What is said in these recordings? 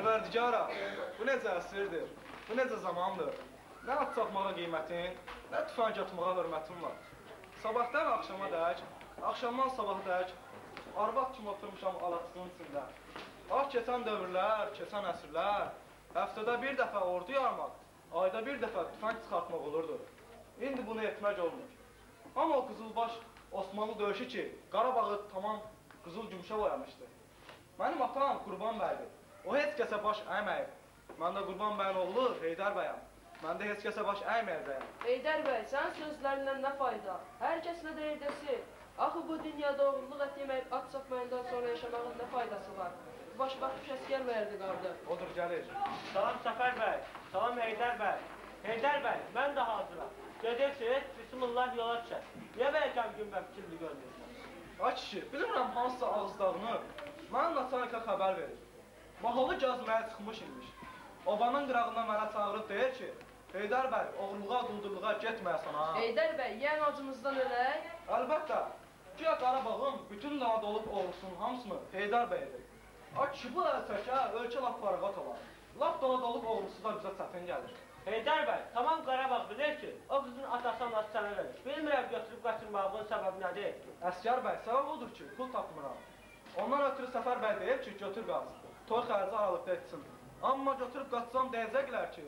Pərverdigara, bu necə əsrdir, bu necə zamandır? Nə at çapmağa qiymətin, nə tüfəng atmağa hörmətin var. Sabahdan axşama dək, axşamdan sabaha dək, arvad kimi oturmuşam alaçığın içində. Ah, keçən dövrlər, keçən əsrlər, həftədə bir dəfə ordu yarmaq, ayda bir dəfə tüfəng çıxartmaq olurdu. İndi bunu etmək olmur. Amma o Qızılbaş Osmanlı döyüşü ki, Qarabağı tamam qızıl gümüşə boyamışdı. Mənim atam Qurban bəydir. O heç kəsə baş əyməyib. Mən də Qurban bəyin oğlu Heydər bəyəm. Mən də heç kəsə baş əyməyəcəyəm. Heydər bəy, sənin sözlərindən nə fayda? Hər kəs nə deyir desin. Axı bu dünyada oğurluq ət yeməyib at çapmayandan sonra yaşamağın nə faydası var? Baş baxmış əsgər məyərdi qaldı. Odur, gəlir. Salam Səfər bəy, salam Heydər bəy. Heydər bəy, mən də hazıram. Gedirsiniz, bismillah yola düşər. Niyə belə qəmgin və fikirli görmürsən? Ay kişi, bilmirəm hansısa ağızdağını mənə naçanika xəbər verir. Mahalı gəzməyə çıxmış imiş. Obanın qırağından mənə çağırıb deyir ki, Heydər bəy, oğurluğa, quldurluğa getməyəsən ha. Heydər bəy, yəni acımızdan ölək? Əlbəttə, güya Qarabağın bütün Anadolu oğurlusunun hamısını Heydər bəy edir. Ay kişi, bu əl çəkə, ölkə lap farağat olar. Lap Anadolu oğurlusu da bizə çətin gəlir. Heydər bəy, tamam Qarabağ bilir ki, o qızın atası anası sənə verir. Bilmirəm götürüb qaçırmağın səbəbi nədir? Əsgər bəy, səbəb odur ki, pul tapmıram. Ondan ötürü Səfər bəy deyib ki, götür qaç, toy xərci aralıqda etsin. Amma götürüb qaçsam deyəcəklər ki,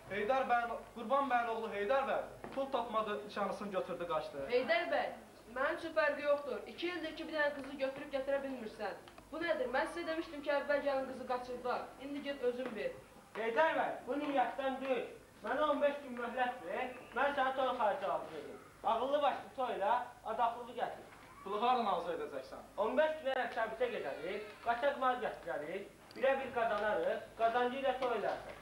Heydər bəyin, Qurban bəyin oğlu Heydər bəy pul tapmadı, nişanlısını götürdü, qaçdı. Heydər bəy, mənim üçün fərqi yoxdur. 2 ildir ki, bir dənə qızı götürüb gətirə bilmirsən. Bu nədir? Mən sizə demişdim ki, əvvəl gəlin qızı qaçırdılar. İndi get özün ver. Heydər bəy, bu niyyətdən deyil. Mənə 15 gün möhlət ver, mən sənə toy xərci hazır edim. Ağıllı başlı toyla adaqlığı gətir. Pulu hardan hazır edəcəksən? 15 günə Təbrizə gedərik, qaçaq mal gətirərik, birə-bir qazanarıq, qazancı ilə toy elərsən.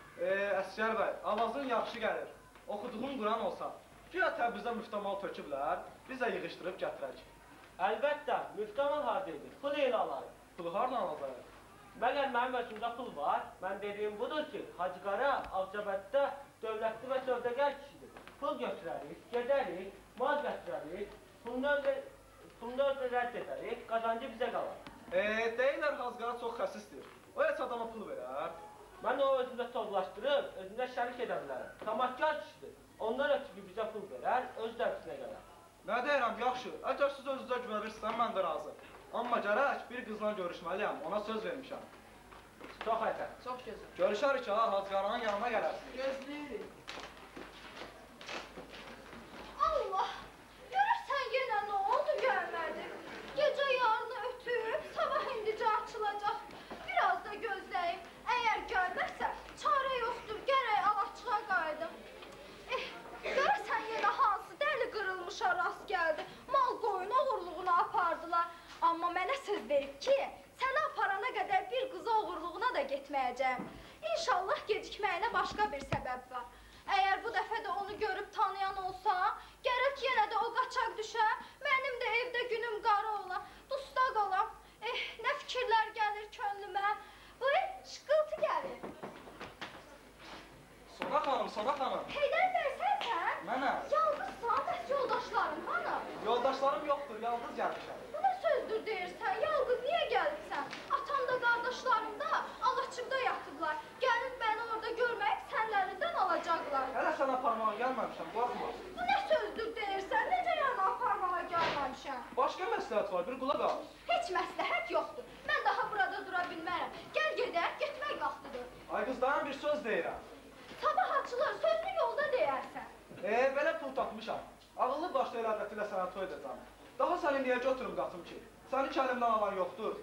Əsgər bəy, avazın yaxşı gəlir. Oxuduğun Quran olsa, güya Təbrizə müftə mal töküblər, biz də yığışdırıb gətirək. Əlbəttə, müftə mal harda edir, pul ilə alarıq. Pulu hardan alacağıq? Məgər mənim özümdə pul var? Mən dediyim budur ki, Hacı Qara Ağcabəddə dövlətli və sövdəgər kişidir. Pul götürərik, gedərik, mal gətirərik, pulunu özünə rədd edərik, qazancı bizə qalar. Deyirlər Hacı Qara çox xəsisdir. O heç adama pul verər. Mən o özümdə tovlaşdırıb, özümdə şərik edə bilərəm. Tamahkar kişidir. Ondan ötürü ki, bizə pul verər, öz dəbsinə gələr. Nə deyirəm, yaxşı. Əgər siz özünüzə güvənirsinizsə, mən də razı. Amma gərək bir qızla görüşməliyəm, ona söz vermişəm. Çox ətər. Çox gözəl. Görüşərik ha, Hacı Qaranın yanına gələrsiniz. Gözləyirik. Allah! Görürsən yenə nə oldu gəlmədi. Gecə yarını ötüb, sabah indicə açılacaq. Biraz da gözləyim. Əgər gəlməsə, çarə yoxdur, gərək alaçığa qayıdım. Görürsən yenə hansı dəli qırılmışa rast gəldi. Mal qoyun oğurluğuna apardılar. Amma mənə söz verib ki, səni aparana qədər bir qıza oğurluğuna da getməyəcəyəm. İnşallah gecikməyinə başqa bir səbəb var. Əgər bu dəfə də onu görüb tanıyan olsa, gərək yenə də o qaçaq düşə, mənim də evdə günüm qara ola, dustaq olam. Nə fikirlər gəlir könlümə. Bu, şıqqıltı gəlir. Sona xanım, Sona xanım. Heydər bəy, sənsən? Mənəm. Yalqızsan, bəs yoldaşların hanı? Yoldaşlarım yoxdur, yalqız gəlmişəm. Bu nə sözdür deyirsən, yalqız niyə gəlibsən? Atam da qardaşlarım da alaçıqda yatıblar. Gəlib məni orada görməyib sənlərindən alacaqlar. Hələ sən aparmağa gəlməmişəm, qorxma. Bu nə sözdür deyirsən, necə yəni aparmağa gəlməmişəm? Başqa məsləhət var, bir qulaq as. Heç məsləhət yoxdur. Mən daha burada dura bilmərəm. Gəl gedək, getmək vaxtıdır. Ay qız, dayan bir söz deyirəm. Sabah açılır, sözünü yolda deyərsən. Belə pul tapmışam. Ağıllı başlı el adəti ilə sənə toy edəcəm. Daha səni niyə götürüm qatım ki? Səni ki əlimdən alan yoxdur.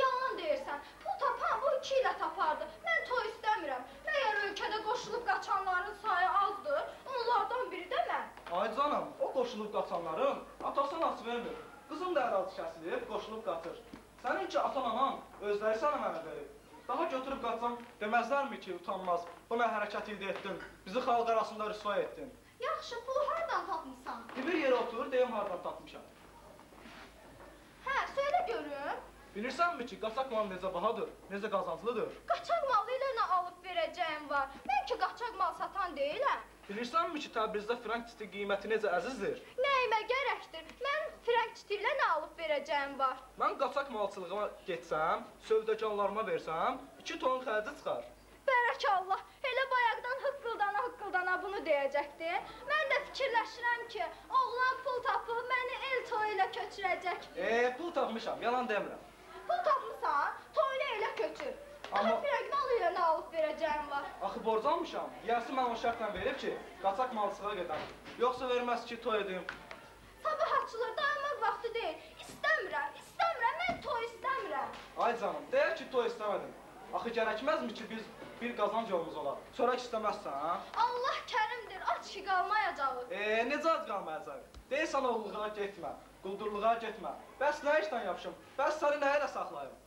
Yalan deyirsən. Pul tapan bu 2 ilə tapardı. Mən toy istəmirəm. Məyər ölkədə qoşulub qaçanların sayı azdır? Onlardan biri də mən. Ay canım, o qoşulub qaçanların atası anası vermir. Qızım da ərazi kəsilib, qoşulub qaçır. Sənin ki atan anan özləri sənə mənə verib. Daha götürüb qaçsam deməzlərmi ki, utanmaz, bu nə hərəkət idi etdin, bizi xalq arasında rüsva etdin. Yaxşı, pulu hardan tapmışsan? Bir yerə otur, deyim hardan tapmışam. Hə, söylə görüm. Bilirsənmi ki, qaçaq mal necə bahadır, necə qazanclıdır? Qaçaq malı ilə nə alıb verəcəyim var? Mən ki, qaçaq mal satan deyiləm. Bilirsənmi ki, Təbrizdə frank titi qiyməti necə əzizdir? Nəyimə gərəkdir? Mən Firəng çiti ilə nə alıb verəcəyim var? Mən qaçaq malçılığıma getsəm, sövdəkarlarıma versəm, 2 ton xərci çıxar. Bərəkallah, elə bayaqdan hıqqıldana-hıqqıldana bunu deyəcəkdin. Mən də fikirləşirəm ki, oğlan pul tapıb məni el toyu ilə köçürəcək. Pul tapmışam, yalan demirəm. Pul tapmısan, toyla elə köçür. Amma firəng malı ilə nə alıb verəcəyim var? Axı borc almışam. Yiyəsi mən o şərtlə verib ki, qaçaq malçılığa gedəm. Yoxsa verməz ki, toy edim. Sabah açılır, dayanmaq vaxtı deyil. İstəmirəm, istəmirəm, mən toy istəmirəm. Ay canım, deyək ki, toy istəmədim. Axı gərəkməzmi ki, biz bir qazanc yolumuz olar? Çörək istəməzsən, ha? Allah kərimdir, aç ki qalmayacağıq. Necə ac qalmayacaq? Deyirsən oğulluğa getmə, quldurluğa getmə. Bəs nə işdən yapışım? Bəs səni nə ilə saxlayım?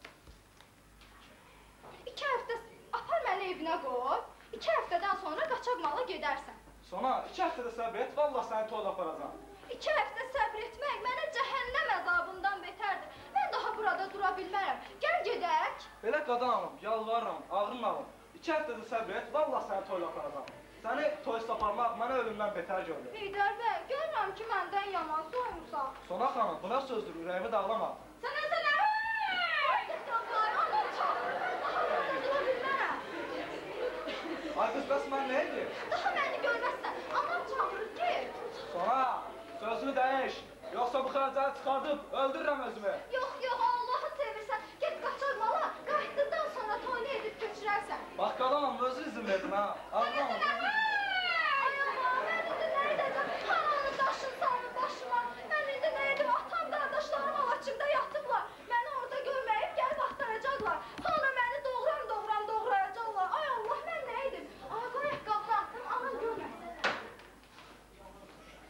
2 həftə apar məni evinə qoy. 2 həftədən sonra qaçaq mala gedərsən. Sona, 2 həftədə səbr et, vallah səni toyla aparacam. 2 həftə səbr etmək mənə cəhənnəm əzabından betərdir. Mən daha burada dura bilmərəm. Gəl gedək. Belə qadan alım, yalvarıram, ağrın alım. 2 həftədə səbr et, vallah səni toyla aparacam. Səni toysa aparmaq mənə ölümdən betər görünür. Heydər bəy, görürəm ki, məndən yaman soymusan. Sona xanım, bu nə sözdür, ürəyimi dağlama. Sənə, sənə! Anam çağırır, mən daha burada dura bilmərəm. Ay qız, bəs mən nə edim? Daha məni görməzsən, anam çağırır, get. Sona, sözünü dəyiş, yoxsa bu xərcəni çıxardıb öldürürəm özümü. Yox, yox, Allahı sevirsən, get qaçaq mala, qayıtdıqdan sonra toyunu edib köçürərsən. Bax, qalanam, özün izin verdin ha. Ay Allah, mən indi nə edəcəm? Haranı daşın salın başıma. Mən indi nə edim? Atam, qardaşlarım alaçımda yatıblar. Məni orada görməyib gəlib axtaracaqlar. Sonra məni doğram doğrayacaqlar. Ay Allah, mən nə edim? Ay, qoy ayaqqabını atdım, anam görməsin.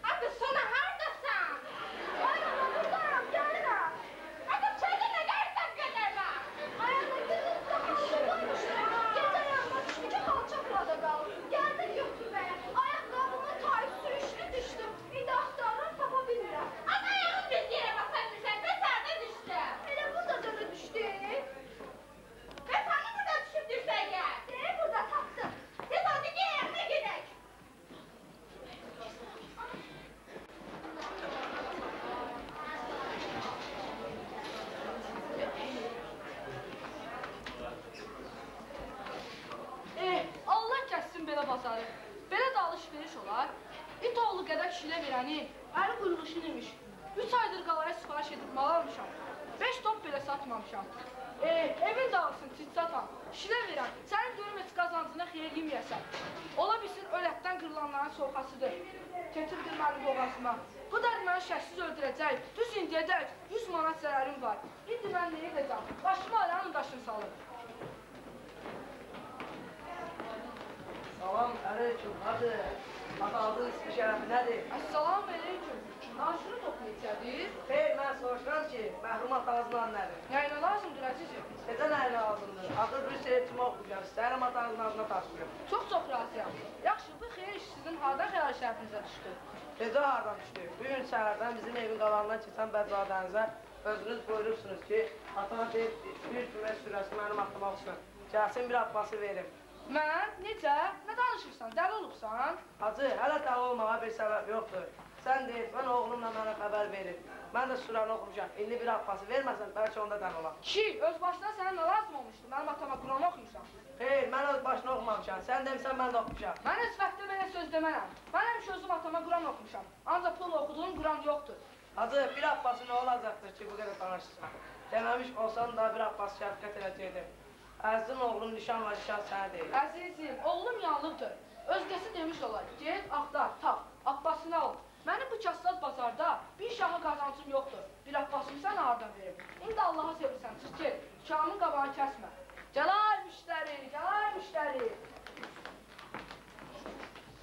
Ay, Sona haradasan? Ay ana, buradayam, gəlirəm. Ay, çöldə nə gəlirsən qədər var? Ay ana, gözün üstə xalça qoymuşdum. Gecə yanıma düşdü ki, xalça burada qalıb. Gəldim götürməyə. Ayaqqabımın tayı sürüşdü, düşdü. İndi axtarıram, tapa bilmirəm. Ana, ayağın düz yerə basa bilmirsən. Bəs harada düşdü? Elə buradaca da düşdü. Bəs hanı burada düşüb düşsə gəl? De, burada tapdım. Tez ol, gəl ayağına gedək. Allah kəssin belə bazarı. Belə də alış-veriş olar. İt oğlu qədər kişilə verəni, əli quyruğuşun imiş. 3 aydır qalaya sifariş edib mal almışam. 5 top belə satmamışam. Evin dağılsın, çit satan. Şilə verən, sənin görüm heç qazancına xeyir yeməyəsən. Ola bilsin ölətdən qırılanların soxasıdır. Keçibdir mənim boğazıma. Bu dərd məni şəksiz öldürəcək. Düz indiyədək 100 manat zərərim var. İndi mən nə edəcəm? Başıma ayağının daşını salır. Salam aleyküm, hacı. Atanızın ismi şərəfi nədir? Əssalam aleyküm. Naşını topu neçədir? Xeyr, mən soruşuram ki, məhrum atanızın adı nədir? Nəyinə lazımdır, əzizim? Necə nəyinə lazımdır? Axır bir seyir kimi oxuyacağım, istəyirəm atanızın adına tapşırım. Çox-çox razıyam. Yaxşı, bu xeyir iş sizin hardan xəyal şərəfinizə düşdü? Necə hardan düşdü? Bu gün səhərdən bizim evin qalanından keçən bədzadənizə özünüz buyurursunuz ki, atana deyib bir cümlə sürəsi mənim atıma oxusun. Gəlsin bir Abbası verim. Mən? Necə? Nə danışırsan? Dəli olubsan? Hacı, hələ dəli olmağa bir səbəb yoxdur. Sən deyib, mən oğlumla mənə xəbər verib. Mən də sürəni oxumuşam. İndi bir Abbası verməsən, bəlkə onda dəli olam. Kişi, öz başına sənə nə lazım olmuşdu? Mənim atama Quranı oxuyursan. Xeyr, mən öz başına oxumamışam. Sən demisən, mən də oxumuşam. Mən heç vaxtda belə söz demərəm. Mən həmişə özüm atama Quran oxumuşam. Ancaq pulla oxuduğum Quran yoxdur. Hacı, bir Abbası nə olacaqdır ki, bu qədər danışırsan? Deməmiş olsan da bir Abbası şəfqət eləcəkdim. Əzizim oğlum nişan var, nişan sənə deyil. Əzizim, oğlum yanlıqdır. Özgəsi demiş olar, get, axtar, tap, Abbasını al. Mənim bu kaslat bazarda bir şahı qazancım yoxdur. Bir Abbasımı sən hardan verim? İndi Allaha sevirsən, çıx get, dükanımın qabağını kəsmə. Gəlay müştəri, gəlay müştəri.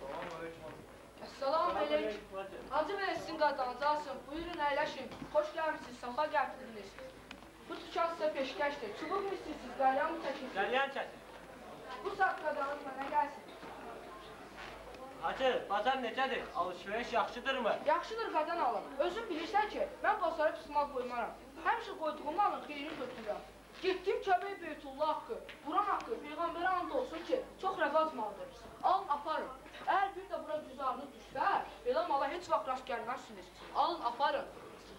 Salam aleyküm. Əssalam aleyküm. Hacı bəy sizin qazancı alsın. Buyurun, əyləşin. Xoş gəlmişsiniz, safa gətirdiniz. Bu dükan sizə peşkəşdir. Çubuq mu istəyirsiniz, qəlyan mı çəkirsiniz? Qəlyan çəkin. Bu saat qadanız mənə gəlsin. Hacı, bazar necədir? Alış-veriş yaxşıdırmı? Yaxşıdır qadan alım. Özün bilirsən ki, mən bazara pis mal qoymaram. Həmişə qoyduğum malın xeyrini götürürəm. Getdim Kəbə Beytullah haqqı, Quran haqqı, Peyğəmbərə and olsun ki, çox rəvac maldır. Alın, aparın. Əgər bir də bura güzarınız düşsə, belə mala heç vaxt rast gəlməzsiniz. Alın, aparın.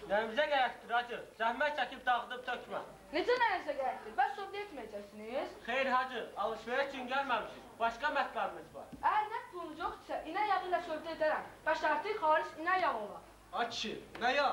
Nəyimizə gərəkdir hacı? Zəhmət çəkib dağıdıb tökmə. Necə nəyinizə gərəkdir? Bəs sövdə etməyəcəksiniz? Xeyr hacı, alış-veriş üçün gəlməmişik. Başqa mətləbimiz var. Əgər nə pulunuz yoxdursa, inək yağı ilə sövdə edərəm. Bəs artıq xalis inək yağı olar. Ay kişi, nə yağ?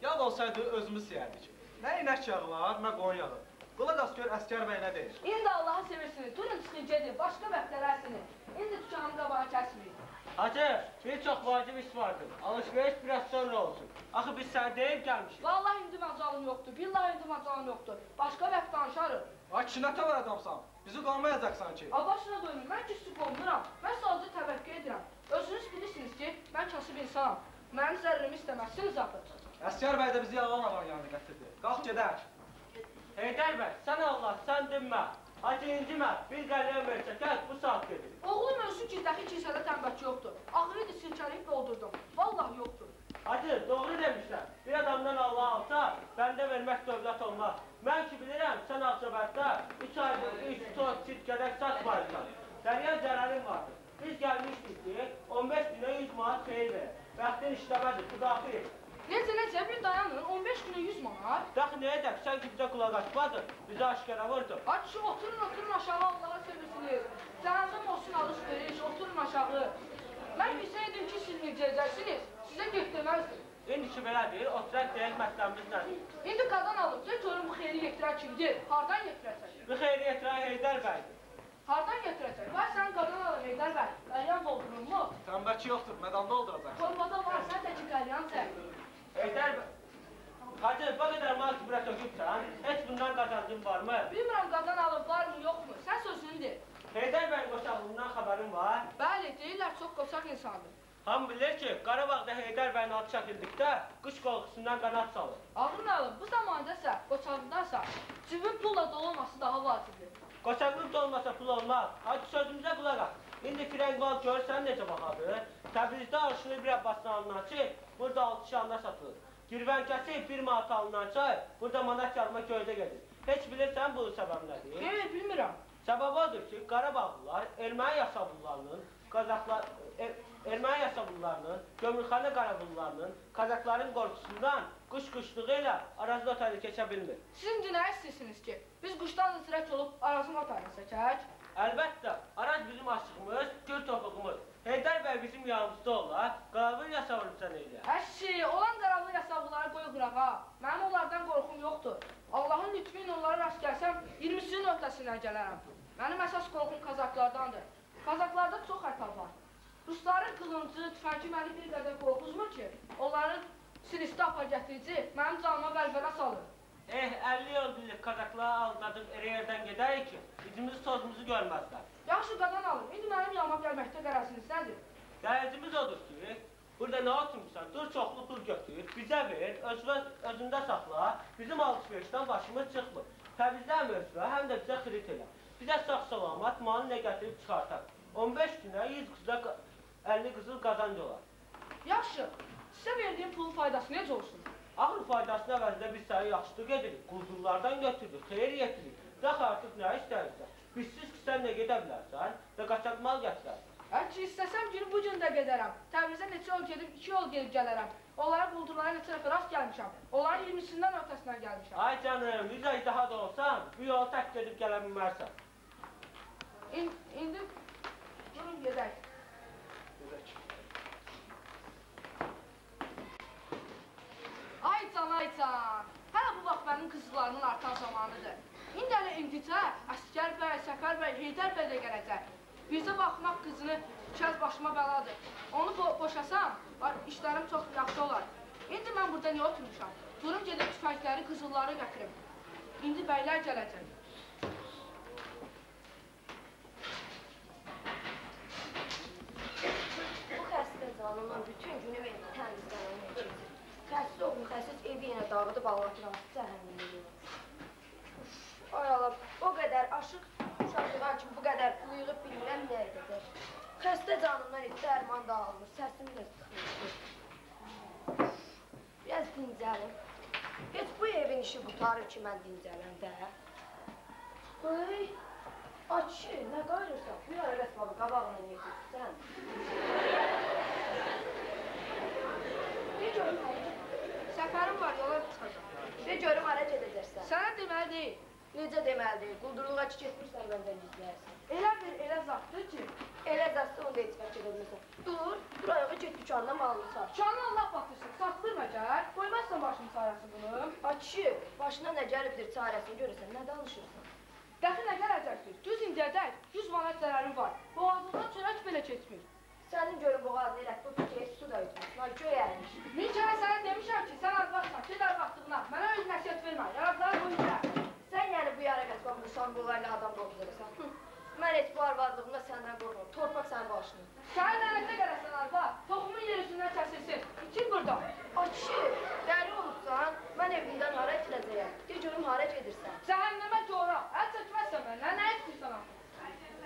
Yağ olsaydı özümüz yeyərdik. Nə inək yağı var, nə qoyun yağı. Qulaq as gör Əsgər bəy nə deyir. İndi Allahı sevirsiniz, durun çıxın gedin, başqa vaxt gələrsiniz. İndi dükanın qabağını kəsməyin. Hacı, bir çox vacib iş vardır. Alış-veriş biraz sonra olsun. Axı biz sənə deyib gəlmişik. Vallahi indi macalım yoxdur, billahi indi macalım yoxdur. Başqa vaxt danışarıq. Ay kişi, nə təhər adamsan? Bizi qovmayacaqsan ki. Başına qoymayın, mən ki sizi qovmuram. Mən sadəcə təvəkkə edirəm. Özünüz bilirsiniz ki, mən kasıb insanam. Mənim zərrimi istəməzsiniz axı. Əsgər bəy də bizi yalan alan yanına gətirdi. Qalx gedək. Heydər bəy, sən Allah, sən dinmə. Hacı incimə, bir qəlyan ver çəkək, bu saat gedir. Oğlum ölsün ki, dəxi kilsədə tənbəki yoxdur. Axırı idi silkələyib doldurdum. Vallahi yoxdur. Hacı, doğru demişlər. Bir adamdan Allah alsa, bəndə vermək dövlət olmaz. Mən ki bilirəm, sən Ağcabəddə 3 aydır 3 tot çit gədək satmayırsan. Dəryan zərərin vardır. Biz gəlmişdik ki, 15 günə 100 manat xeyir verir. Bəxtin işləmədir, xudaxir. Necə, necə, bir dayanın, 15 günə 100 manat. Dəxi nə edək, sən ki bizə qulaq asmadın, bizi aşkara vurdun. Ay kişi, oturun, oturun aşağı, Allah'a sevirsiniz. Cəhənnəm olsun alış-veriş, oturun aşağı. Mən bilsəydim ki, siz necə edərsiniz, sizə get deməzdim. İndi ki belədir, oturaq deyək mətləbimiz nədir? İndi qadan alım, de görüm bu xeyri yetirən kimdir, hardan yetirəcək? Bu xeyri yetirən Heydər bəydir. Hardan yetirəcək? Vay sən qadan alım Heydər bəy, qəlyan doldurulmu? Tənbəki yoxdur, mədan dolduracaq. Torbada var, sən də ki qəlyan çək. Heydər bəy, hacı, bu qədər mal ki bura tökübsən, heç bundan qazancın varmı? Bilmirəm qadan alıb varmı, yoxmu, sən sözünü de. Heydər bəyin qoçaqlığından xəbərin var? Bəli, deyirlər çox qoçaq insandır. Hamı bilir ki, Qarabağda Heydər bəyin adı çəkildikdə qış qorxusundan qanat salır. Ağrın alım, bu zamandasa, qoçaqlıqdansa, cibin pulla dolu olması daha vacibdir. Qoçaqlıq da olmasa pul olmaz. Hacı, sözümüzə qulaq as. İndi firəng mal görsən necə bahadır? Təbrizdə arşını bir Abbasdan alınan çay, burada 6 şanına satılır. Girvənkəsi 1 manat alınan çay, burada manat yarıma göydə gedir. Heç bilirsən bunun səbəbi nədir? Xeyr, bilmirəm. Səbəbi odur ki, Qarabağlılar erməni yasavullarının, erməni yasavullarının, gömrükxana qaravullarının, kazakların qorxusundan quş quşluğu ilə Arazın otayını keçə bilmir. Siz indi nə istəyirsiniz ki, biz quşdan zirək olub Arazın otayını çəkək? Əlbəttə, Araz bizim aşığımız, gür topuğumuz. Heydər bəy bizim yanımızda olar, qaravul yasavul bizə nə eləyər? Əşi, olan qaravul yasavulları qoy qırağa. Mənim onlardan qorxum yoxdur. Allahın lütfü ilə onlara rast gəlsəm, 20-sinin öhdəsindən gələrəm. Mənim əsas qorxum kazaklardandır. Kazaklarda çox xəta var. Rusların qılıncı, tüfəngi məni bir qədər qorxuzmur ki, onların silistə apa gətirici mənim canıma vəlvələ salır. 50 yol bilir kazakları aldadıb elə yerdən gedərik ki, izimizi tozumuzu görməzlər. Yaxşı qadan alım, indi mənim yanıma gəlməkdə qərəziniz nədir? Qərəzimiz odur ki, burada nə oturmuşsan, dur çoxlu pul götür, bizə ver, özündə saxla, bizim alış-verişdən başımız çıxmır. Təbrizdə həm özünə, həm də bizə xirit elə. Bizə sağ-salamat malı nə gətirib çıxartar. 15 günə 100 qızla 50 qızıl qazanc olar. Yaxşı, sizə verdiyim pulun faydası necə olsun? Axır faydasını əvəzində biz səni yaxşılıq edirik, quldurlardan götürürük, xeyir yetirik. Dəxi artıq nə istəyirsən? Bizsiz ki, sən nə gedə bilərsən və qaçaq mal gətirərsən. Əki, istəsəm günü bu gün də gedərəm. Təbrizə neçə yol gedib, 2 yol gedib gələrəm. Onlara quldurlara neçə dəfə rast gəlmişəm. Onların 20-sindən öhdəsindən gəlmişəm. Ay canım, 100 ay daha da olsan, bu yolu tək gedib gələ bilmərsən. İndi durun gedək. Gedək. Ay can, ay can. Hələ bu vaxt mənim qızlarımın artan zamanıdır. İndi hələ indicə Əsgər bəy, Səfər bəy, Heydər bəy də gələcək. Bizə baxmaq qızını kəz başıma bəladır. Onu boşasam, işlərim çox yaxşı olar. İndi mən burada niyə oturmuşam? Durum gedib tüfəngləri, qızılları gətirim. İndi bəylər gələcək. Bu xəstə canımdan bütün günü evi təmizləmə keçir. Xəsis oğlu xəsis evi yenə dağıdıb Allah razı cəhənnəmə yola. Ay Allah, o qədər aşıq uşaqlığa ki, bu qədər pul yığıb bilmirəm nə edəcək. Xəstə canımdan heç dərman da almır, səsim də çıxmır. Biraz dincəlim. Heç bu evin işi qurtarır ki, mən dincələm də. Ay, ay kişi, nə qayırırsan? Bu yara bəs baba qabağına niyə gedirsən? De görüm, Səfərin Necə deməlidir? Quldurluğa ki getmirsən, məndən gizləyərsən. Elə bir elə zatdır ki... Elə zatsa onu da heç vəkil etməsən. Dur, dur ayağa get dükanına malını sat. Dükanı Allah batırsın, satılır məgər? Qoymazsan başının çarəsi bunu. Ay kişi, başına nə gəlibdir çarəsini görürsən, nə danışırsan? Dəxi nə gələcəkdir? Düz indiyədək 100 manat zərərim var. Boğazımdan çörək belə keçmir. Sənin görüm boğazını elə tut ki, heç su da ötmür. Ay göy ərmiş. Min kərə sənə demişəm ki, sən arvadsan, get arvadlığına. Mənə öz nəsihət vermə, yaradlar boyunca. Sən yəni bu yara qəsba vursan, bunlarla adam qorxudursan. Mən heç bu arvadlığımda səndən qorxmuram. Torpaq sənin başını. Sənin lənətə gələsən arvad, toxumun yer üstündən kəsilsin. İçin burada. Ay kişi, dəli olubsan, mən evimdən hara itirəcəyəm? De görüm hara gedirsən? Cəhənnəmə görə, əl çəkməzsən məndən, nə istəyirsən axı?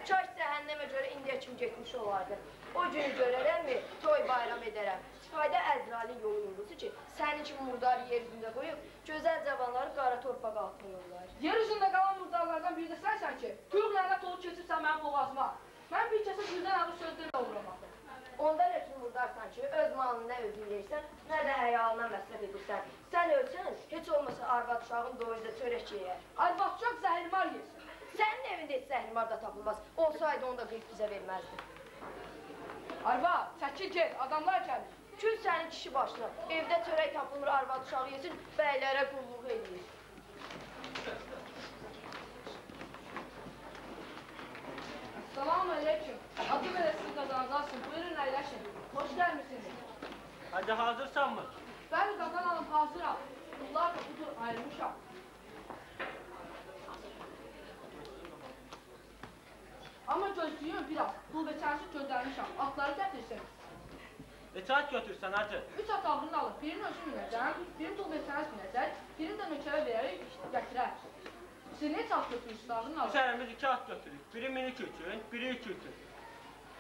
Kaş cəhənnəmə görə indiyə kim getmiş olardı. O günü görərəmmi, toy bayram edərəm. Fayda Əzralin yolu yoldusu ki, sənin kimi murdarı yer üzündə qoyub, gözəl cavanları qara torpaq altına yollayır. Yer üzündə qalan murdarlardan biri də sənsən ki, quyruq lənət olub keçirsən mənim boğazıma. Mən bir kəsə güldən ağır söz demə oluram axı. Ondan ötürü murdarsan ki, öz malını nə özün yeyirsən, nə də həyalına məsrəf edirsən. Sən ölsən, heç olmasa arvad uşağın doyunca çörək yeyər. Arvad uşaq zəhrimar yesin. Sənin evində heç zəhrimar da tapılmaz. Olsaydı onu da qıyıb bizə verməzdi. Arvad, çəkil get, adamlar gəlir. Kül sənin kişi başına, evdə çörək tapılmır, arvad uşağı yesin, bəylərə qulluq eləyir. Salam aleyküm. Adı belə sizin qazanacaqsın. Buyurun, əyləşin. Xoş gəlmişsiniz. Hacı, hazırsan mı? Bəli, qazan alım, hazıram. Bunlar da budur, ayırmışam. Amma gözləyim biraz. Pul veçənsi göndərmişəm. Atları gətirsin. Neçə at götürsən, hacı? 3 at ağrını alıb. Birini özüm minəcəm, birini dul veçəniz minəcək, birini də nökərə verərək gətirər. Siz neçə at götürürsünüz ağrını alıb? Biz hərəmiz 2 at götürürük. Biri minik üçün, biri yük üçün.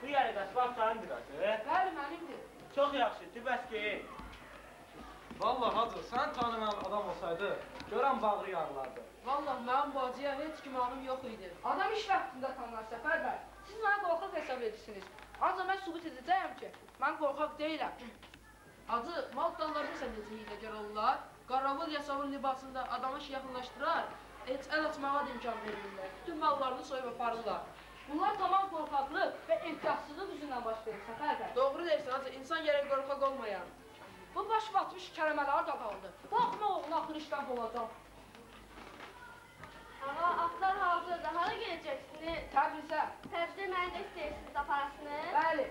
Bu yerə qəsbə at sənindir, hacı. Bəli, mənimdir. Çox yaxşı, bəs ki. Vallahi hacı, sən tanımayan adam olsaydı, görən bağrı yarılardı. Vallahi mənim bu hacıya heç gümanım yox idi. Adam iş vaxtında tanınar Səfər bəy. Siz mənə qorxaq hesab edirsiniz. Ancaq mən sübut edəcəyəm ki, mən qorxaq deyiləm. Hacı, mal tutanlar bilirsən necə hiyləgər olurlar? Qaravul yasavul libasında adama iş yaxınlaşdırar, heç əl açmağa da imkan vermirlər. Bütün mallarını soyub aparırlar. Bunlar tamam qorxaqlıq və ehtiyatsızlıq üzündən baş verir Səfər bəy. Doğru deyirsən hacı, insan gərək qorxaq olmayan. Bu baş batmış kərəməli harda qaldı? Bu axmaq oğlu axır işdən qovacam. Ağa, atlar hazırdır. Hara gedəcəksiniz? Təbrizə. Təbrizə məni də istəyirsiniz aparasınız? Bəli.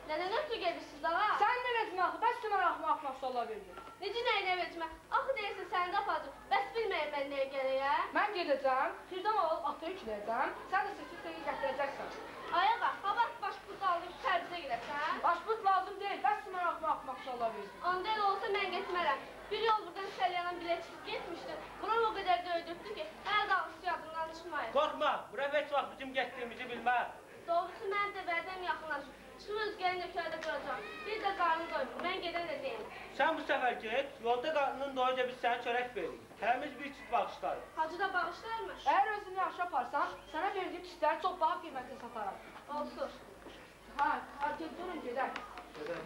Nədən ötürü gedirsiniz ağa? Sən nə vecimə axı? Bəs ki, mənə axmaq suallar verdin. Necə nəyinə vecimə? Axı deyirsən, səni də aparacam. Bəs bilməyim mən nəyə gərəyə? Mən gedəcəm, xırda malı ata yükləyəcəm. Sən də seçib səni gətirəcəksən. Ay ağa, ha vaxt başpurt aldım ki, Təbrizə gedəsən? Başpurt lazım deyil. Bəs ki, mənə axmaq suallar verdin. Onda elə olsa mən getmərəm. Bir yol buradan Səlyanan bilə çıxıb getmişdi. Muram o qədər döydürdü ki, hələ dağısı yadından çıxmayır. Qorxma, Muram heç vaxt bizim getdiyimizi bilməz. Doğrusu mənim də vədəm yaxınlaşır. Çıxıb özgənin nökərdə duracam. Bir də qarnı doymur, mən gedən də deyim. Sən bu səfər get, yolda qarnının doyunca biz sənə çörək veririk. Hərimiz bir çit bağışlarıq. Hacı da bağışlarmı? Əgər özünü yaxşı aparsan, sənə verdiyim çitləri çox baha qiymətə sataram. Olsun. Hə, hə, durun gedək. Gedək.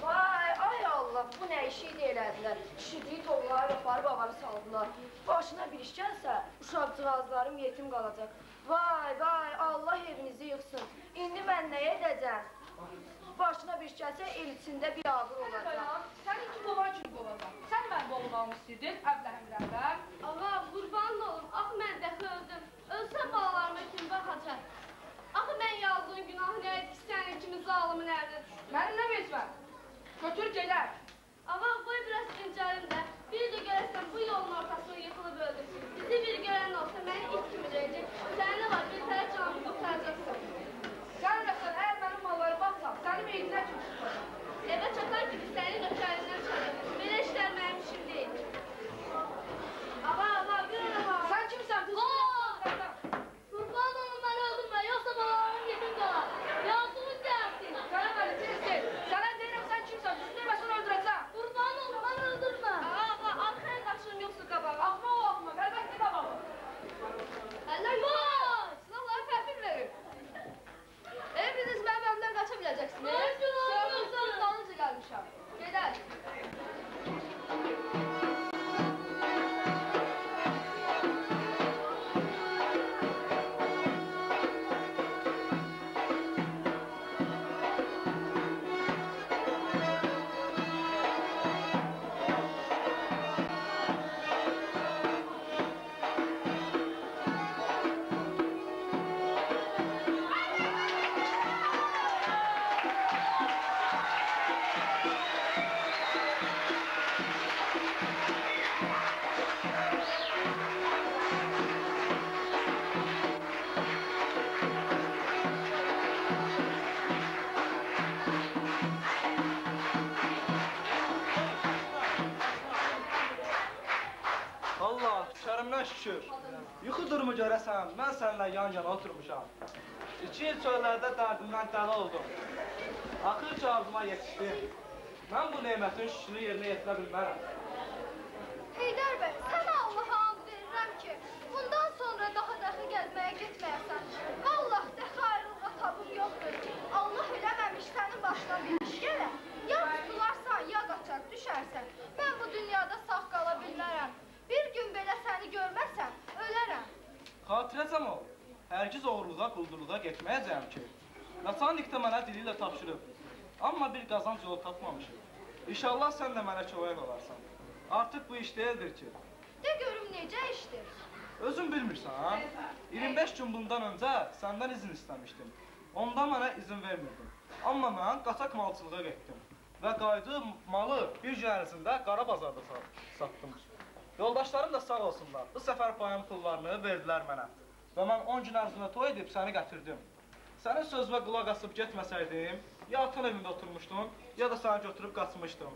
Vay, ay Allah, bu nə işi idi elədilər. Kişidiyi tovları aparıb avanı saldılar. Başına bir iş gəlsə, uşaqcığazlarım yetim qalacaq. Vay, vay, Allah evinizi yıxsın. İndi mən nə edəcəm? Başına bir iş gəlsə, el içində bir ağır olacaq. Sən iki qovan kimi qovacaq. Sən mənim qovmağımı istəyirdin, əbləhim rəhbər. Ağa, qurban olum, axı mən dəxi öldüm. Ölsəm balalarıma kim baxacaq? Axı mən yazdığım günahı nə idi ki, sənin kimi zalımın əlinə düşdüm. Mənim nə vecməm? Götür gedək. Ağa, qoy biraz dincəlim də. Bir də görəsən bu yolun ortasını yıxılıb öldüm. Bizi bir görən olsa məni it kimi döyəcək. Sənin nə var, bir tərəf canımı qurtaracaqsan. Sən öləsən, əgər mənim malları baxsan, səni meyidinə kimi çıxacaq. Evə çatan kimi səni nökərindən çıxacaq. Belə işlər mənim işim deyil. Ağa, ağa, bir ona bax. Sən kimsən? Qurban olum, məni öldürmə, yoxsa balalarım yetim qalar. Yazığın gəlsin. Sənə məni tez tez. Sənə deyirəm, sən kimsən? Düz deməsən öldürəcəm. Qurban olum, məni öldürmə. Ağa, ağa, arxaya qaçırım, yoxsa qabağa. sənə şükür. Yuxudurmu görəsən, mən səninlə yan-yana oturmuşam. 2 il çöllərdə dərdimdən dəli oldum. Axır ki, arzuma yetişdim. Mən bu nemətin şükrünü yerinə yetirə bilmərəm. Heydər bəy, sənə Allaha and verirəm ki, bundan sonra daha dəxi gəzməyə getməyəsən. Vallah, dəxi ayrılığa tabım yoxdur. Allah eləməmiş sənin başına bir iş gələ. Ya tutularsan, ya qaçar, düşərsən. Mən bu dünyada sağ qala bilmərəm. Bir gün belə səni görməsəm, ölərəm. Xatirəcəm ol, hərgiz oğurluğa, quldurluğa getməyəcəyəm ki. Naçalnik də mənə dili ilə tapşırıb. Amma bir qazanc yolu tapmamışım. İnşallah sən də mənə kömək olarsan. Artıq bu iş deyildir ki. De görüm necə işdir? Özün bilmirsən, ha? 25 gün bundan öncə səndən izin istəmişdim. Onda mənə izin vermirdin. Amma mən qaçaq malçılığa getdim və qaydığım malı bir gün ərzində qara bazarda satdım. Yoldaşlarım da sağ olsunlar. Bu səfər payım pullarını verdilər mənə. Və mən 10 gün ərzində toy edib səni gətirdim. Sənin sözümə qulaq asıb getməsəydim, ya atan evində oturmuşdum, ya da səni götürüb qaçmışdım.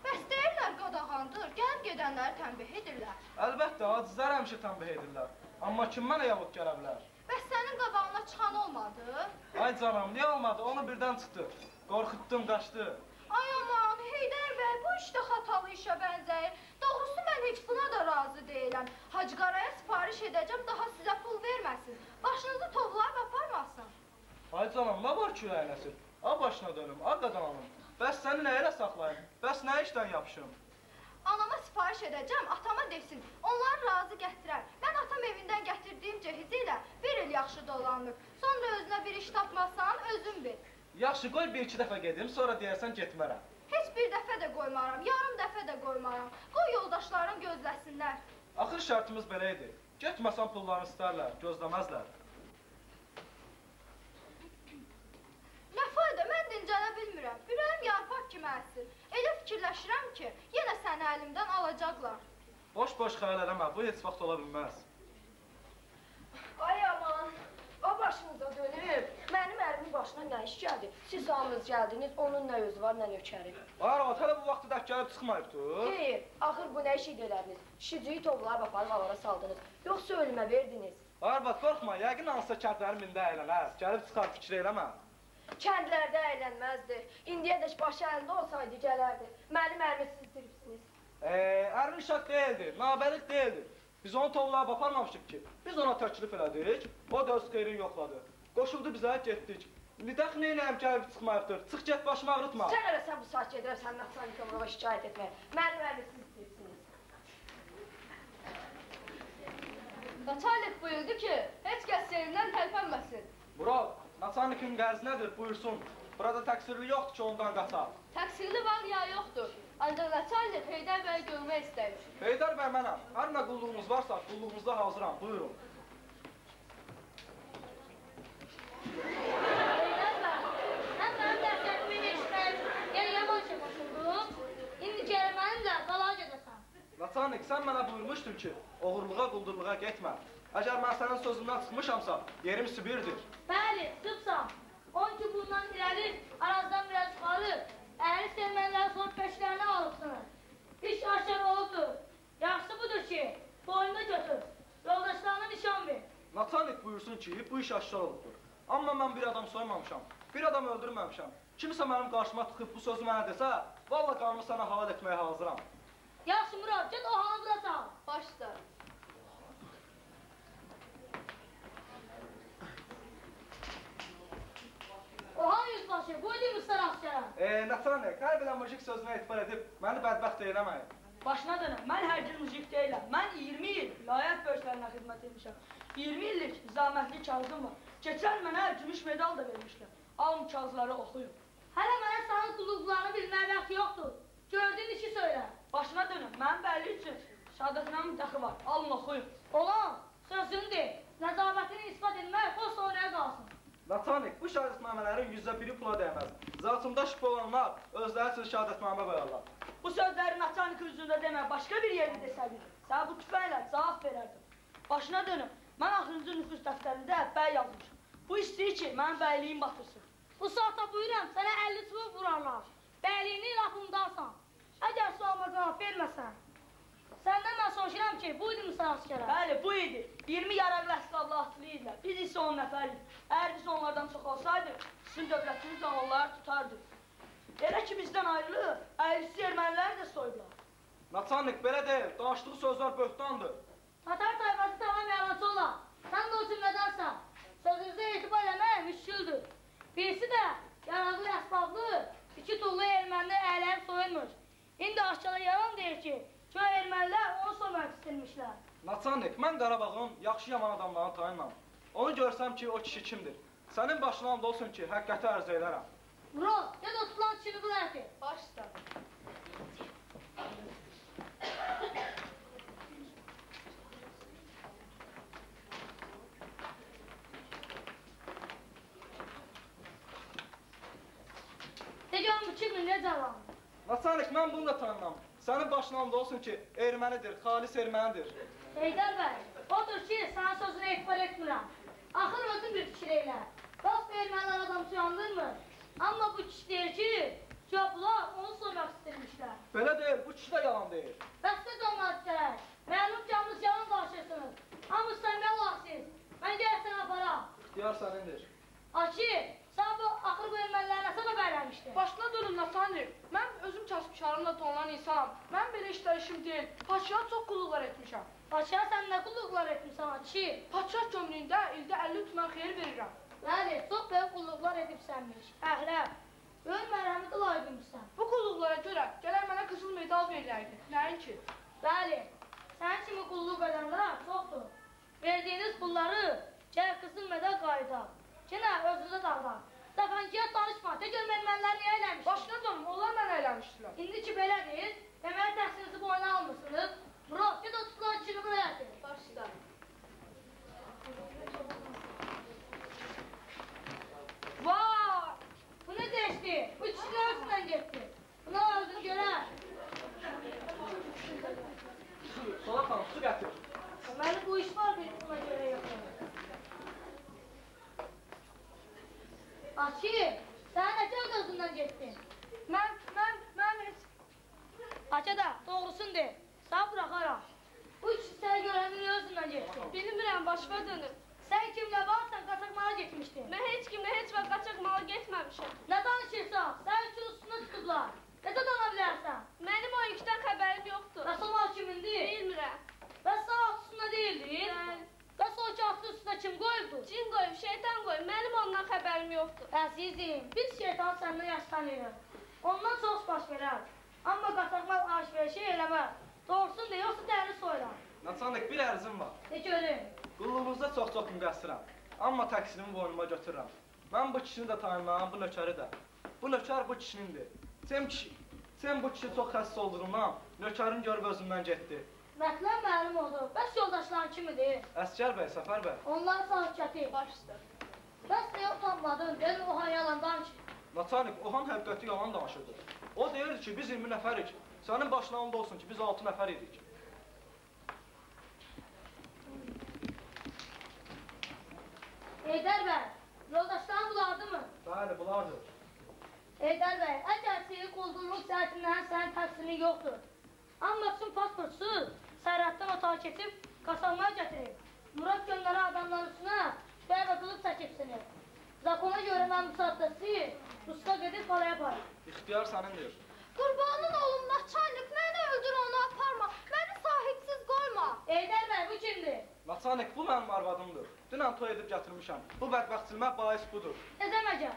Bəs deyirlər qadağandır, gəlib gedənləri tənbih edirlər. Əlbəttə, acizlər həmişə tənbih edirlər. Amma kim mənə yavıq gələ bilər? Bəs sənin qabağına çıxan olmadı? Ay canım, niyə olmadı? Onu birdən çıxdı. Qorxutdum, qaçdı. Ay aman, Heydər bəy, bu iş də xatalı işə bənzəyir. Doğrusu mən heç buna da razı deyiləm. Hacı Qaraya sifariş edəcəm, daha sizə pul verməsin. Başınızı tovlayıb aparmasın. Ay canım, nə var ki ürəyinəsin? A başına dönüm, a qadanım. Bəs səni nə ilə saxlayım? Bəs nə işdən yapışım? Anama sifariş edəcəm, atama desin. Onları razı gətirər. Mən atam evindən gətirdiyim cehizi ilə bir il yaxşı dolandım. Sonra özünə bir iş tapmasan, özün bil. Yaxşı, qoy bir-iki dəfə gedim, sonra deyərsən getmərəm. Heç bir dəfə də qoymaram, yarım dəfə də qoymaram. Qoy yoldaşlarım gözləsinlər. Axır şərtimiz belə idi. Getməsən pullarını istərlər, gözləməzlər. Nə fayda, mən dincələ bilmirəm. Ürəyim yarpaq kimi əsir. Elə fikirləşirəm ki, yenə səni əlimdən alacaqlar. Boş-boş xəyal eləmə, bu heç vaxt ola bilməz. Ay aman, o başınıza dönüb. Mənim ərimin başına nə iş gəldi? Siz hamınız gəldiniz, onun nə özü var, nə nökəri. Ay arvad, hələ bu vaxtı dək gəlib çıxmayıbdır. Xeyr, axır bu nə iş idi elədiniz? Kişiciyi tovlayıb aparıb avara saldınız. Yoxsa ölümə verdiniz. Ay arvad, qorxma, yəqin hansısa kəndlərin ində əylənər. Gəlib çıxar, fikir eləmə. Kəndlərdə əylənməzdi. İndiyədək başı əlində olsaydı gələrdi. Mənim ərimi siz itiribsiniz. Ərin uşaq deyildi, nabəlik deyildi. Biz onu tovlayıb aparmamışıq ki. Biz ona təklif elədik, o da öz xeyrini yoxladı. Qoşuldu bizə, getdik. İndi dəx neynəyəm gəlib çıxmayıbdır. Çıx get, başımı ağrıtma. Sən elə sən bu saat gedirəm, sənin naçalnika bura şikayət etməyə. Mənim ərimi siz itiribsiniz. Naçalnik buyurdu ki, heç kəs yerindən tərpənməsin. Murad, naçalnikin qərzi nədir, buyursun. Burada təqsirli yoxdur ki, ondan qaçaq. Təqsirli var ya yoxdur. Ancaq naçalnik Heydər bəyi görmək istəyir. Heydər bəy mənəm. Hər nə qulluğumuz varsa, qulluğumuzda hazıram. Buyurun. Heydər bəy, sən mənim dərslərimi eşitmək, yəni yaman şey qoşuldun. İndi gəl mənimlə qalaya gedəsən. Naçalnik, sən mənə buyurmuşdun ki, oğurluğa, quldurluğa getmə. Əgər mən sənin sözündən çıxmışamsa, yerim Sibirdir. Bəli, çıxıbsan. 12 bundan irəli, arazdan biraz yuxarı, əhli sevmənləri sorub peşlərini alıbsınız. İş aşkar olubdur. Yaxşısı budur ki, boynuna götür, yoldaşlarına nişan ver. Naçalnik buyursun ki, bu iş aşkar olubdur. Amma mən bir adam soymamışam, bir adam öldürməmişəm. Kimsə mənim qarşıma çıxıb bu sözü mənə desə, valla qanımı sənə halal etməyə hazıram. Yaxşı Murad, get o hanı bura sal. Başla. Ohan yüzbaşı, buydu Mısır askara. Naçalnik, hər bilən mujik sözünə etibar edib məni bədbəxt eləməyin. Başına dönəm, mən hər cür mujik deyiləm. Mən 20 il vilayət böyüklərinə xidmət etmişəm. 20 illik zahmətli kağızım var. Keçən mənə gümüş medal da vermişlər. Alın kağızları oxuyun. Hələ mənə sənin qulluqlarını bilməyə vaxt yoxdur. Gördüyün işi söylə. Başına dönüm, mənim bəylik üçün şəhadətnamım dəxi var. Alın oxuyun. Olan, sözünü de. Nəzabətini ispat etmək o sonraya qalsın. Naçalnik, bu şəhadətnamələrin 1/1-i pula dəyməz. Zatımda şübhə olanlar özləri üçün şəhadətnamə qoyarlar. Bu sözləri naçalnik üzündə demə, başqa bir yerdə desəydin, sənə bu tüfənglə cavab verərdim. Başına dönüm, mən axırıncı nüfus dəftərində bəy yazmışam. Bu istəyir ki, mənim bəyliyim batırsın. Bu saata buyuram, sənə 50 çubuq vurarlar. Bəyliyini laf undarsan. Əgər sualıma cavab verməsən, Səndən mən soruşuram ki, bu idi mi sağ askara? Bəli, bu idi. 20 yaraqlı əsbablı atlı idilər. Biz isə 10 nəfərik. Əgər biz onlardan çox olsaydıq, sizin dövlətiniz də onları tutardı. Elə ki bizdən ayrılır, əyrisi erməniləri də soydular. Naçalnik, belə deyil. Danışdığı sözlər böhtandır. Tatar tayfası tamam yalançı ola. Sən də o cümlədənsən. Sözünüzə etibar eləmək müşküldür. Birisi də yaraqlı əsbablı, iki tuğlu ermənini əyləyib soyulmuş. İndi aşkara yalan deyir ki, köy ermənilər onu soymaq istəmişlər. Naçalnik, mən Qarabağın yaxşı yaman adamlarını tanımam. Onu görsəm ki, o kişi kimdir. Sənin başına and olsun ki, həqiqəti ərz eylərəm. Murad, get o tutulan kişini bul əti. Baş üstə. De görüm bu kimdir, necə adam? Naçalnik, mən bunu da tanımam. Sənin başına and olsun ki, ermənidir, xalis ermənidir. Heydər bəy, odur ki, sənin sözünə etibar etmirəm. Axır özün bir fikir eylə. Bəs bu ermənilər adam soyandırmır. Amma bu kişi deyir ki, cavablar onu soymaq istəmişlər. Belə deyil, bu kişi də yalan deyir. Bəs necə olmaz gərək? Məlum ki, hamınız yalan danışırsınız. Hamınız səmiyyə olasınız. Mən gələk sənə aparam. İxtiyar sənindir. Akı, sən bu axır bu erməniləri nə səbəb əyləmişdin? Başına dönüm naçalnik. Mən özüm kasıb-karımla tonulan insanam. Mən belə işlər işim deyil. Padşaha çox qulluqlar etmişəm. Padşaha sən nə qulluqlar etmişsən Akı? Padşah gömrüyündə ildə 50 tümən xeyir verirəm. Bəli, çox böyük qulluqlar edibsənmiş. Əhrəm, böyük mərhəmətə layiqmişsən. Bu qulluqlara görə gələk mənə qızıl medal verilərdi. Nəinki? Bəli, sənin kimi qulluq edənlər çoxdur. Verdiyiniz pulları gələk qızıl medal qayıdaq. Yenə özünüzə dağıdaq. Dəfənkiyə danışma, de görüm ermənilər niyə eləmişdir? Başına dönüm, onlar mənə eləmişdilər. İndi ki belədir, deməli təhsilinizi boyuna almısınız. Murad, get o tutulan kişini buraya gətir. Baş üstə. Vay! Bu nə dəyişdi? Bu kişinin özündən getdi. Buna özünü görər. Solaq xanım, su gətir. Deməli bu iş var bir buna görə yox. Akı, sən nə cəld özündən getdin? Mən heç... Akı da, doğrusunu de. Səni buraxaram. Bu kişi səni görəndə niyə özündən getdi? Bilmirəm, başıma dönüb. Sən kimlə varsan, qaçaq mala getmişdin. Mən heç kimlə heç vaxt qaçaq mala getməmişəm. Nə danışırsan? Sən üçün üstünə tutublar. Necə dana bilərsən? Mənim o yükdən xəbərim yoxdur. Bəs o mal kimindir? Bilmirəm. Bəs sağ at üstünə deyildin? Bəli. Bəs o ki atın üstünə kim qoyubdu? Cin qoyub, şeytan qoyub. Mənim ondan xəbərim yoxdur. Əzizim, biz şeytanı səndən yaxşı tanıyırıq. Ondan çox baş verər. Amma qaçaq mal alış-verişi eləməz. Doğrusun de, yoxsa dərini soyuram. Naçalnik, bir ərzim var. De görüm. Qulluğunuzda çox-çox müqəssirəm. Amma təqsirimi boynuma götürürəm. Mən bu kişini də tanımam, bu nökəri də. Bu nökər bu kişinindir. Cem bu kişi çox xəsis olduğundan nökərini görüb özündən getdi. Mətləb məlum oldu. Bəs yoldaşların kimidir? Əsgər bəy, Səfər bəy. Onlar sağ kəti. Baş üstə. Bəs niyə utanmadın? Dedin, Ohan yalan danışır. Naçalnik, Ohan həqiqəti yalan danışırdı. O deyirdi ki, biz 20 nəfərik. Sənin başına and olsun ki, biz 6 nəfər idik. Heydər bəy, yoldaşların bulardı mı? Bəli, bulardı. Heydər bəy, əgər sihir quldurluq cəhətindən sənin təqsirin yoxdur. Amma üçün pasportsuz sərhəddən otağa keçib qaçaqmağa gətirib. Murad göndərə adamların üstünə bəy və qılıb çəkibsiniz. Zakona görə mən bu saatda sizi Rusqa gedib qalaya aparır. İxtiyar sənindir. Qurbanın olum naçalnik, məni öldür, onu aparma. Məni sahibsiz qoyma. Heydər bəy, bu kimdir? Naçalnik, bu mənim arvadımdır. Dünən toy edib gətirmişəm. Bu bədbəxtçilimə bais budur. Necə məgər?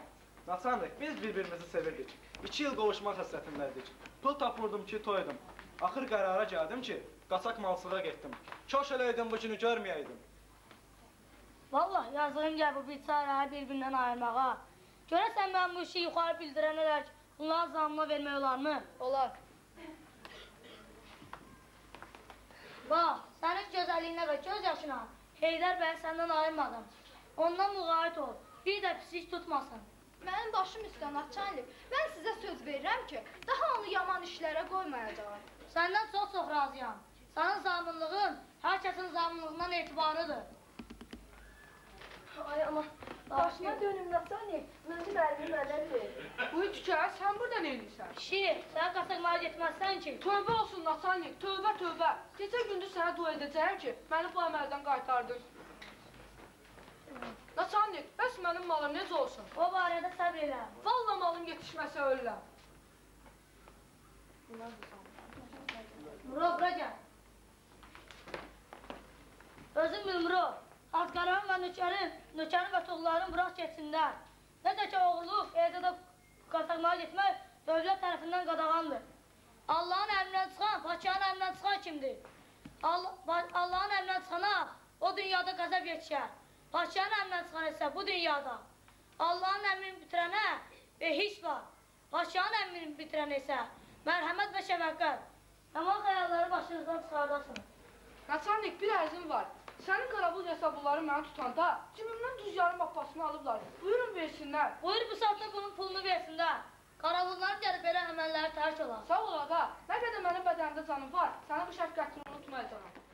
Naçalnik, biz bir-birimizi sevirdik. 2 il qovuşmaq həsrətindəydik. Pul tapmırdım ki, toy edim. Axır qərara gəldim ki, qaçaq malçılığa getdim. Kaş eləydim, bu günü görməyəydim. Vallah, yazığım gəl bu biçarəni bir-birindən ayırmağa. Görəsən mən bu işi yuxarı bildirənə dək bunların zamına vermək olarmı? Olar. Bax, sənin gözəlliyinə və göz yaşına Heydər bəyi səndən ayırmadım. Ondan müğayət ol, bir də pislik tutmasın. Mənim başım üstə naçalnik, mən sizə söz verirəm ki, daha onu yaman işlərə qoymayacağam. Səndən çox-çox razıyam. Sənin zamınlığın hər kəsin zamınlığından etibarıdır. Ay ama, baş Başına dönüm naçalnik, mənim ərimi mənə ver. Bu tükə, sən burada nə edirsən? Kişi, sən qaçaqmağa getməzsən ki. Tövbə olsun naçalnik, tövbə tövbə. Gecə gündüz sənə dua edəcəyəm ki, məni bu əməldən qaytardın. Naçalnik, bəs mənim malım necə olsun? O barədə səbr elə. Valla malım yetişməsə ölürəm. Muro, bura gəl. Özün bil Muro. Hacıqaranın və nökərin və toğların bırax getsinlər. Necə ki oğurluq, eləcə də qaçaqmağa getmək dövlət tərəfindən qadağandır. Allahın əmrindən çıxan, padşahın əmrindən çıxan kimdir? Allahın əmrindən çıxana o dünyada qəzəb yetişər. Padşahın əmrindən çıxan isə bu dünyada. Allahın əmrini bitirənə behiş var. Padşahın əmrini bitirənə isə mərhəmət və şəfəqət. Yaman xəyalları başınızdan çıxardasınız. Naçalnik, bir ərzim var. Sənin qaravul hesabları məni tutanda cibimdən düz yarım abbasını alıblar. Buyurun versinlər. Buyur bu saatda bunun pulunu versinlər. Qaravulların gəlib belə əməlləri tərk olar. Sağ ol ağa. Nə qədər mənim bədənimdə canım var, sənin bu şəfqətini unutmayacağam.